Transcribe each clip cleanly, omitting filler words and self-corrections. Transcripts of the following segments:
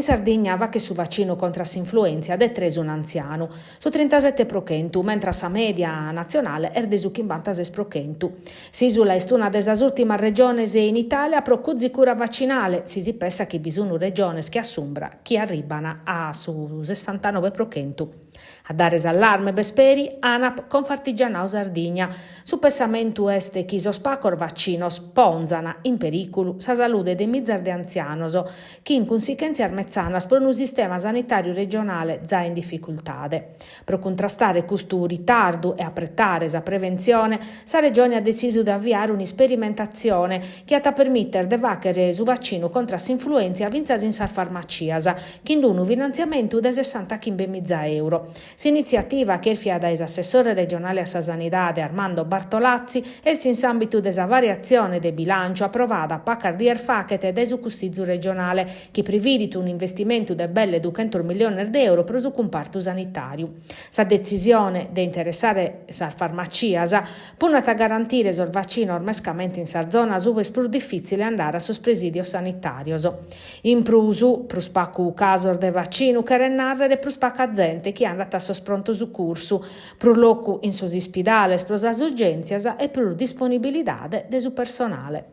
Sardigna faghet su vacinu contra s'influèntzia de tres un'antzianu, su trintasete pro chentu, mentras sa mèdia natzionale est de su chimbantases pro chentu. S'ìsula est una de sas ùrtimas regiones in Itàlia pro cuzicura vacinale, si si pessat chi bi sunt regiones che a s'Umbra chi arribant a su sessantanoe pro chentu. A dare s'allarme b'est peri Anap Confartigianau Sardigna. Su pessamentu est chi sos pacos vacinos ponzan in perìculu sa salude de mizas de antzianos, chin cunsichèntzias metzanas pro unu sistema sanitàriu regionale zai in dificultade. Pro cuntrastare custu ritardu e apretare sa preventzione, sa Regione at detzisu de aviare un'isperimentatzione chi at a permìtere de fàghere su vacinu contra a s'influèntzia fintzas in sas farmacias, chin unu finantziamentu de sessantachimbe miza euro. S'initziativa, chèrfia dae s'assessore regionale a sa Sanidade Armando Bartolazzi, est in s'àmbitu de sa variatzione de bilànciu aprovada pacas dies faghet dae su Cussizu regionale, chi previdit unu investimentu de belle duchentos milliones de euro pro su cumpartu sanitàriu. Sa detzisione de interessare sas farmacias punnat a garantire sos vacinos mescamente in sas zonas ue est prus difìtzile andare a sos presìdios sanitàrios. In prus, prus pacu casos de vacinu cheret nàrrere prus paca zente chi andat a sos pronto sucursu, prus locu in sos ispidales pro sas urgèntzias e prus disponibilidade de su personale.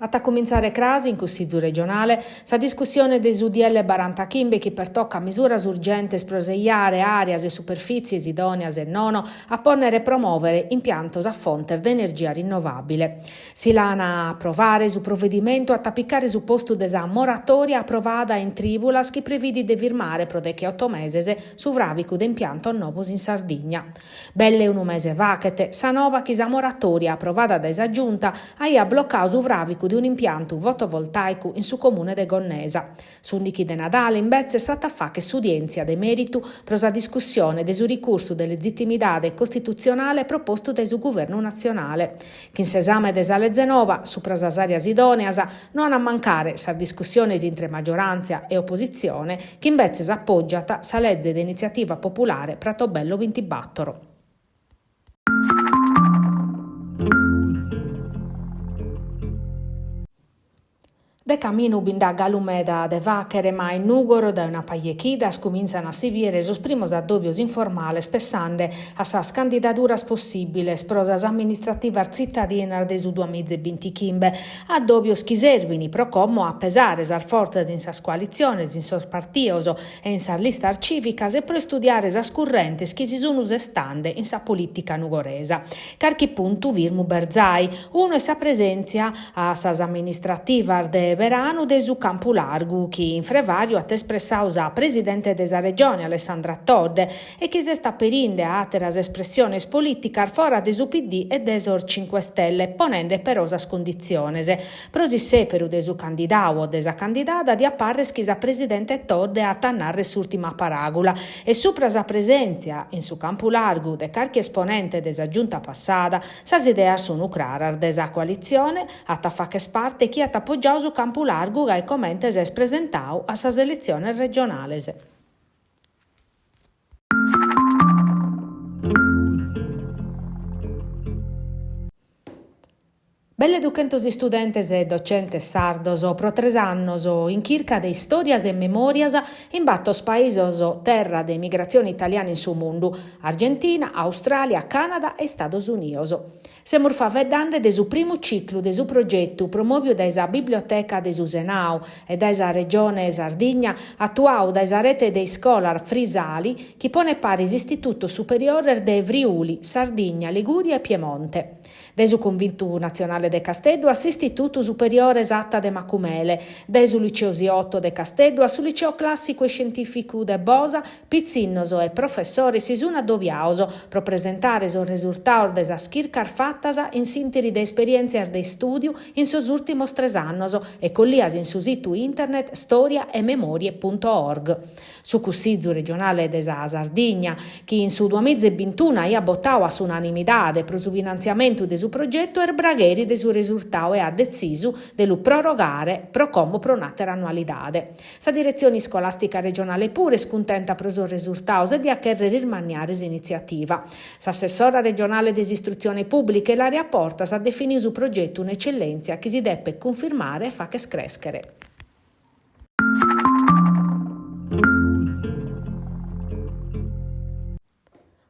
At a cumintzare cras in Cussizu regionale sa discussione de su DL barantachimbe chi pertocat misuras urgentes pro sejare àreas e superfìtzies idòneas e nono a pònnere e promòvere impiantos a fontes de energia rinnovàbile. Si l'an a aprovare, su provedimentu at a picare su postu de sa moratòria aprovada in trìbulas chi previdit de firmare pro decheoto meses su fràvicu de impiantos novos in Sardigna. Belle unu mese faghet, sa nova chi sa moratòria aprovada dae sa Giunta aiat blocadu su fràvicu de un'impiantu fotovoltàicu in su comune de Gonnesa. S'ùndichi de Nadale imbetzes s'at a fàghere s'udièntzia de mèritu pro sa discussione de su ricursu de lezitimidade costitutzionale propostu dae su Guvernu natzionale. Chin s'esame de sa leze nova supra sas àreas idòneas no an a mancare sas discussiones intre magioràntzia e opositzione chi imbetzes apògiat sa leze de initziativa populare Pratobello bintibàtoro. De caminu bi nd'at galu meda de fàghere, ma in Nùgoro dae una paja 'e chidas cumintzan a si bìere sos primos addòbios informales pessande a sas candidaduras possìbiles pro sas amministrativas tzitadinas de su duamiza e bintichimbe, addòbios chi serbin pro como a pesare sas fortzas in sas coalitziones, in sos partidos e in sas listas cìvicas e pro istudiare sas currentes chi si sun sestande in sa polìtica nugoresa. Carchi puntu firmu b'est zai, unu est sa presèntzia a sas amministrativas de beranu de su Campu Largu, chi in frevàriu at espressadu sa presidente de sa Regione Alessandra Todde e chi s'est aperinde a àteras espressiones polìticas fora de su PD e de sos Cinque Stelle, ponende però sas cunditziones. Pro s'issèperu de su candidadu o de sa candidada diat parrer chi sa presidente Todde at a narrer s'ùrtima paràgula e supra sa presèntzia in su Campu Largu de carchi esponente de sa giunta passada Sas ideas sunu craras, de sa coalitzione at a fagher parte chie at apogiadu su Campu Largu gai comente s'est presentadu a sas eletziones regionales. Belle duchentos istudentes e docentes sardos pro tres annos in chirca de istòrias e memòrias in bator paisos terra de emigratzione italiana in su mundu, Argentina, Austràlia, Cànada e Istados Unidos. Semus faeddende de su primu ciclu de su progetu promòviu dae sa Biblioteca de su Senau e dae sa Regione Sardigna, atuadu dae sa rete de iscolas Frisali chi ponet paris istitutos superiores de Friuli, Sardigna, Ligùria e Piemonte. Dae su Cunvintu Natzionale de Casteddu a s'Istitutu Superiore Satta de Macumele, dae su Liceo Siotto de Casteddu a su Liceo Clàssicu e Iscientìficu de Bosa, pitzinnos e professores si sun addobiados pro presentare sos resurtados de sas chircas fatas in s'ìnteri de esperièntzias de istùdiu in sos ùrtimos tres annos e collias in su situ internet storiaememorie punto org. Su Cussizu regionale de sa Sardigna, chi in su duamiza e bintunu aiat botadu a s'unanimidade pro su finantziamentu. s'ismanniamentu de su progetu est bragheri de su resurtadu e at detzisu de lu prorogare pro como pro un'àtera annualidade. Sa Diretzione Iscolàstica Regionale puru est cuntenta pro sos resurtados e diat chèrrere ismanniare s'initziativa. S'assessora regionale de s'Istrutzione Pùblica, Ilaria Portas, at definidu su progetu un'ecellèntzia chi si depet cunfirmare e fagher crèschere.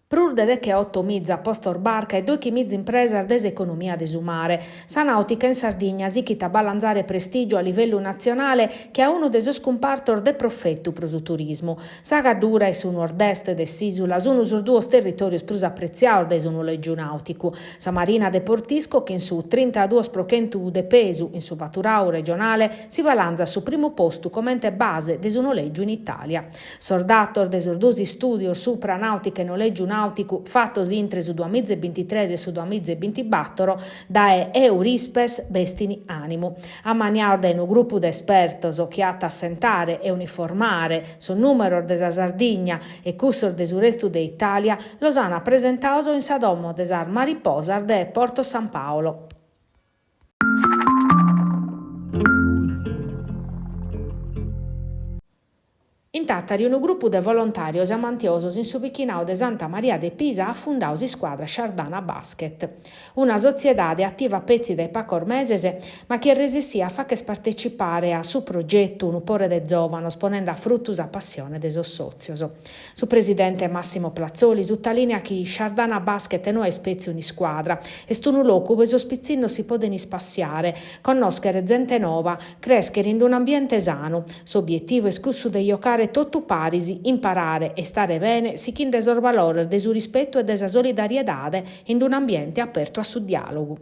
Prus de decheotomiza postos barca e doichimiza impresas de s'economia de su mare. Sa nàutica in Sardigna sichit a balanzare prestìgiu a livellu natzionale che a unu de sos cumpartos de profetu pro su turismu. Sa Gaddura e su nord-est de s'ìsula sunt sos duos territòrios prus apretziados dae su nolègiu nàuticu. Sa marina de Portisco, chin su trintaduos pro chentu de pesu in su faturadu regionale, si balanzat su primu postu comente base de su nolègiu in Itàlia. Sos datos de sos duos istùdios supra nàutica e nolègiu nàuticu fatos intre su duamiza e bintitres e su duamiza e bintibator dae Eurispes bestini ànimu, ammaniados dae unu grupu de espertos chi at a assentare e uniformare sos nùmeros de sa Sardigna e cussos de su restu de Itàlia, los ant presentados in sa domo de sas mariposas de Porto San Paolo. In Tàtari unu grupu de volontàrios amantiosos in su bichinadu de Santa Maria de Pisa at fundadu s'iscuadra Shardana Basket, una sotziedade ativa petzi dae pacos meses ma chi est resessia a fagher partecipare a su progetu unu pore de zòvanos ponende a frutu sa passione de sos sòtzios. Su presidente Massimo Plazzoli sutalìneat chi Shardana Basket no est petzi un'iscuadra, est unu locu ue sos pitzinnos si podent ispassiare, connòschere zente noba, Crèschere in un'ambiente sanu. S'obietivu est cussu de jocare totu paris, imparare e istare bene sichinde sos valores de su rispetu e de sa solidariedade in un'ambiente apertu a su diàlogu.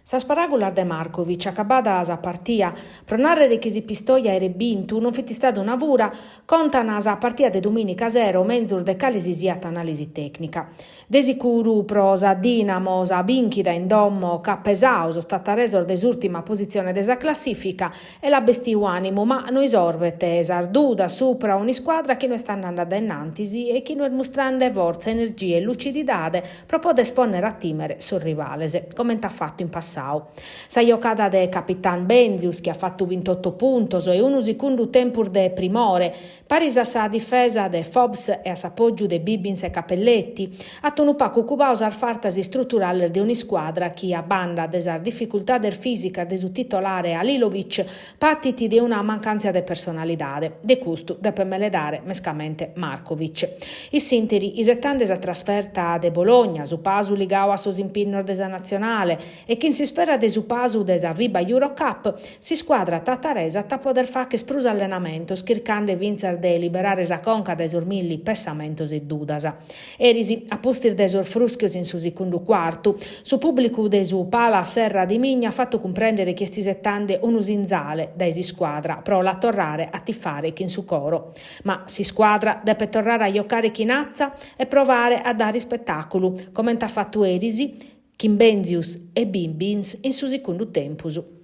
Sas paràgulas de Markovic, acabada sa partia, pro nàrrere chi si Pistoia aeret bintu non fit istada una fura, contan sa partia de dumìnica sero menzus de cale si siat anàlisi tècnica. De sicuru pro sa Dinamo sa bìnchida in domo ch'at pesadu sos tataresos de s'ùrtima positzione de sa classìfica e l'at bestiu ànimu, ma no isorvet sas dudas supra un'iscuadra chi no est andende a dae in antis e chi no est mustrende fortza, energia e lucididade pro poder pònnere a tìmere sos rivales, comente at fatu in passadu. Sa jocada de capitan Bendzius, chi at fatu bintoto puntos e unu segundu tempus de primore, Paris a sa difesa de Fobbs e a s'apògiu de Bibbins e Cappelletti, at unu pagu cubadu sas fartas istruturales de un'iscuadra chi, a banda de sas dificultades fìsicas de su titolare Halilovic, patit de una mancàntzia de personalidade. De custu depet meledare mescamente Markovic. In s'ìnteri, isetende sa trasferta de Bologna, su pasu ligadu a sos impinnos de sa natzionale, E chin s'ispera de su pasu de sa FIBA Eurocup, s'iscuadra tataresa at a poder fagher prus allenamentos chircande fintzas de liberare sa conca dae sos milli pessamentos e dudas. Eris, a pustis de sos frùschios in su segundu cuartu, su pùblicu de su Pala Serra di Migna at fatu cumprèndere chi est isetande unu sinzale dae s'iscuadra pro la torrare a tifare chin su coro. Ma s'iscuadra depet torrare a jocare chin atza e provare a dare ispetàculu, comente at fatu eris, Chin Bendzius e Bibbins in su segundu tempus.